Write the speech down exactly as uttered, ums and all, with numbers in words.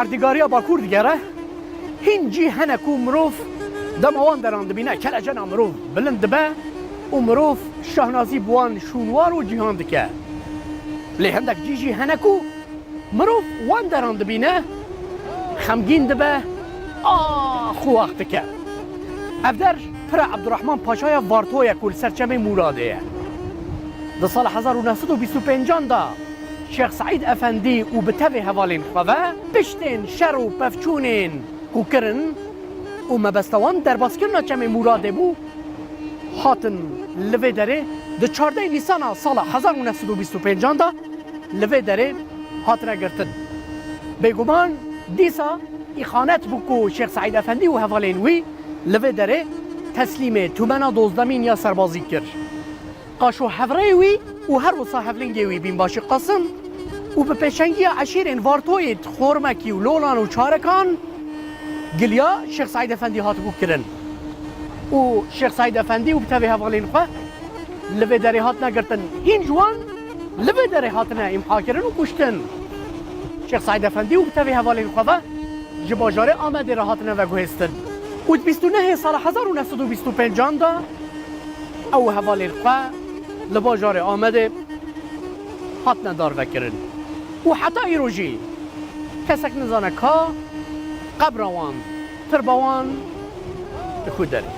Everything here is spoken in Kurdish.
Perwerdigariya Bakur digere, hîn cî hene ku mirov dema wan deran dibîne, kelecena mirov bilind dibe û mirov şahnazî bi wan şûnwar û cîhan dike. Lê hindek cî jî hene ku mirov wan deran dibîne, xemgîn dibe, ax û ax dike. Ev der pira Ebdurrahman Paşaya Varto ye ku li ser Çemê Mûradê ye. Di sala hezar û neh sed û bîst û pêncan de Şêx Seîd Efendî û bi tevê hevalên xwe ve piştên şer û pevçûnên ku kirin û mebesta wan derbaskirina Çemê Mûradê bû, hatin li vê derê di çardeh Nîsana sala hezar û neh sed û bîst û pêncan de li vê derê hatine girtin. Bêguman dîsa îxanet bû ku Şêx Seîd Efendî û hevalên wî li vê derê teslîmê tûmena dozdemîn ya serbazî kir. Qaşo hevrêyê wî û her wisa hevlingê wî Bînbaşî Qasim û bi pêşengiya eşîrên Vartoyê Xormekî û Lolan û Çarekan giliya Şêx Seîd Efendî hatibû kirin. Û Şêx Seîd Efendî û bi tevê hevalên xwe li vê derê hatine girtin. Hîn ji wan li vê derê hatine îmha kirin û kuştin. Şêx Seîd Efendî û bi tevê hevalên xwe ve ji bajarê Amedê re hatine veguhêstin. Û di bîst û nehê sala hezar û neh sed û bîst û pêncan de ew û hevalên xwe li bajarê Amedê hatine darvekirin. Û heta îro jî kesek nizane ka qebra wan, tirba wan li ku derê.